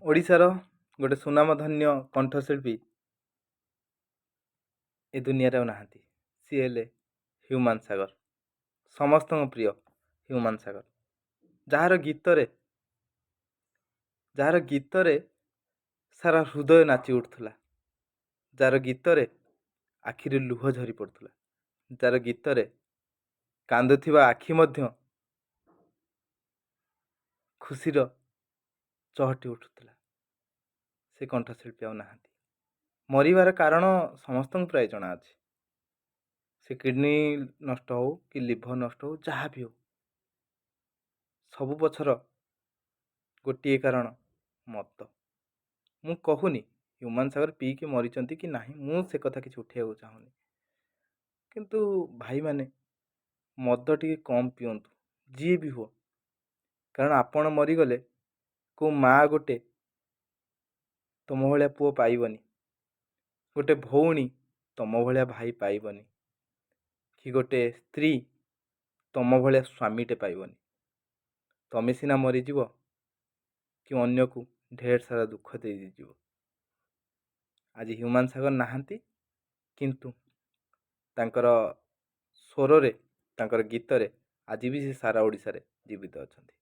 ଓଡ଼ିଶାର ଗୋଟେ ସୁନାମଧନ୍ୟ କଣ୍ଠଶିଳ୍ପୀ ଏ ଦୁନିଆରେ ଆଉ ନାହାନ୍ତି। ସିଏ ହେଲେ ହ୍ୟୁମାନ ସାଗର, ସମସ୍ତଙ୍କ ପ୍ରିୟ ହ୍ୟୁମାନ ସାଗର, ଯାହାର ଗୀତରେ ସାରା ହୃଦୟ ନାଚି ଉଠୁଥିଲା, ଯାହାର ଗୀତରେ ଆଖିରୁ ଲୁହ ଝରି ପଡ଼ୁଥିଲା, ଯାହାର ଗୀତରେ କାନ୍ଦୁଥିବା ଆଖି ମଧ୍ୟ ଖୁସିର ଚହଟି ଉଠୁଥିଲା, ସେ କଣ୍ଠଶିଳ୍ପୀ ଆଉ ନାହାନ୍ତି। ମରିବାର କାରଣ ସମସ୍ତଙ୍କୁ ପ୍ରାୟ ଜଣାଅଛି। ସେ କିଡ଼ନୀ ନଷ୍ଟ ହଉ କି ଲିଭର ନଷ୍ଟ ହଉ, ଯାହା ବି ହଉ, ସବୁ ପଛର ଗୋଟିଏ କାରଣ ମଦ। ମୁଁ କହୁନି ହ୍ୟୁମାନ ସାଗର ପିଇକି ମରିଛନ୍ତି କି ନାହିଁ, ମୁଁ ସେ କଥା କିଛି ଉଠେଇବାକୁ ଚାହୁଁନି। କିନ୍ତୁ ଭାଇମାନେ, ମଦ ଟିକେ କମ୍ ପିଅନ୍ତୁ, ଯିଏ ବି ହୁଅ। କାରଣ ଆପଣ ମରିଗଲେ କେଉଁ ମା ଗୋଟେ ତୁମ ଭଳିଆ ପୁଅ ପାଇବନି, ଗୋଟେ ଭଉଣୀ ତୁମ ଭଳିଆ ଭାଇ ପାଇବନି, କି ଗୋଟେ ସ୍ତ୍ରୀ ତୁମ ଭଳିଆ ସ୍ୱାମୀଟେ ପାଇବନି। ତମେ ସିନା ମରିଯିବ କି ଅନ୍ୟକୁ ଢେର ସାରା ଦୁଃଖ ଦେଇଯିବ। ଆଜି ହ୍ୟୁମାନ ସାଗର ନାହାନ୍ତି, କିନ୍ତୁ ତାଙ୍କର ସ୍ୱରରେ, ତାଙ୍କର ଗୀତରେ ଆଜି ବି ସେ ସାରା ଓଡ଼ିଶାରେ ଜୀବିତ ଅଛନ୍ତି।